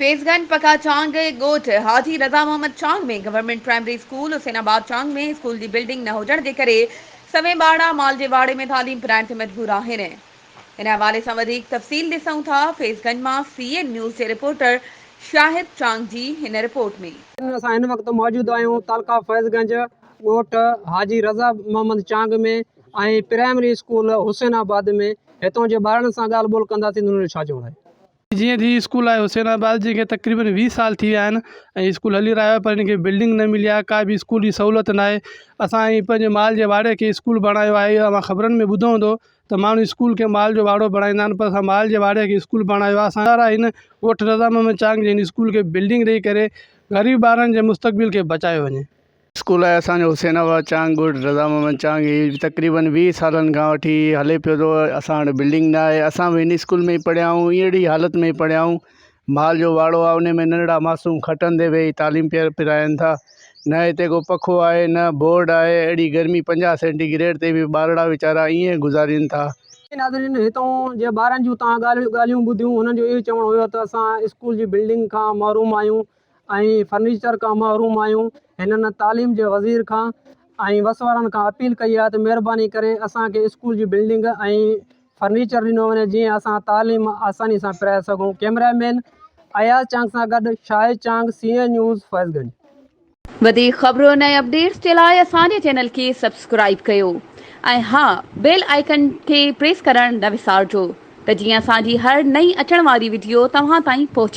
فيض گنج پڪا چانگ ڳوٺ Haji Raza Muhammad Chang ۾ government primary school Hussainabad Chang ۾ school جي building نه هجڻ جي ڪري سوين ٻارڙا مال جي واڙي ۾ تعليم پرائڻ تي مجبور آهن. ان حوالي سان وڌيڪ تفصيل ڏسون ٿا فيض گنج مان سي اين نيوز جي رپورٽر شاهد چانگ جي هن رپورٽ ۾. اسان هن وقت موجود آهيون تعلقه فيض گنج ڳوٺ حاجي رضا محمد چانگ ۾ ۽ پرائمري اسڪول حسين آباد ۾ هتان جي ٻارڙن سان ڳالهه ٻولهه ڪنداسين انهن جو ڇا چوڻ آهي. جيئن ته هي اسڪول آهي حسين آباد جنهن کي تقريبن 20 سال ٿي ويا آهن ۽ اسڪول هلي رهيو آهي پر هن کي بلڊنگ نه ملي آهي ڪا به اسڪول جي سهولت نه آهي اسان هي پنهنجي مال جي واڙي کي اسڪول بڻايو آهي اوهان خبرن ۾ ٻڌو هوندو ته ماڻهو اسڪول کي مال جو واڙو بڻائيندا آهن پر اسان مال جي واڙي کي اسڪول بڻايو آهي اسان هن ڳوٺ رضا محمد چانگ جي هن اسڪول کي بلڊنگ ڏئي ڪري غريب ٻارن جي مستقبل کي بچايو وڃي. اسڪول آهي اسان جو حسين آباد چانگ ڳوٺ رضا محمد چانگ هي تقريبن 20 سالن کان وٺي هلي پيو ٿو اسان وٽ بلڊنگ نه آهي اسان به هن اسڪول ۾ ئي پڙهيا آهيون اهڙي حالت ۾ پڙهيا آهيون مال جو واڙو آهي ان ۾ ننڍڙا معصوم کٽن تي ويهي تعليم پيا پرائين ٿا نه هتي ڪو پکو آهي نه بورڊ آهي اهڙي گرمي 50 سينٽي گريڊ تي به ٻارڙا ويچارا ائين گذارين ٿا. ناظرين هتون جي ٻارن جون توهان ڳالهيون ٻڌيون هنن جو اهو چوڻ هيو ته اسان اسڪول جي بلڊنگ کان محروم آهيون ۽ فرنيچر کان محروم آهيون هنن تعليم جي وزير کان ۽ وس وارن کان اپيل ڪئي آهي ته مهرباني ڪري اسان کي اسڪول جي بلڊنگ ۽ فرنيچر ڏنو وڃي جيئن اسان تعليم آساني سان پرائي سگهون ڪئميرا مين اياز چانگ سان گڏ Shahid Chang C N news Faiz Ganj. وڌيڪ خبرن ۽ اپڊيٽس جي لاء اسان جي چينل کي سبسڪرائيب ڪيو ۽ ها بيل آئيڪن کي پريس ڪرڻ نه وسارجو ته جيئن اسان جي هر نئين اچڻ واري وڊيو توهان تائين پهچي.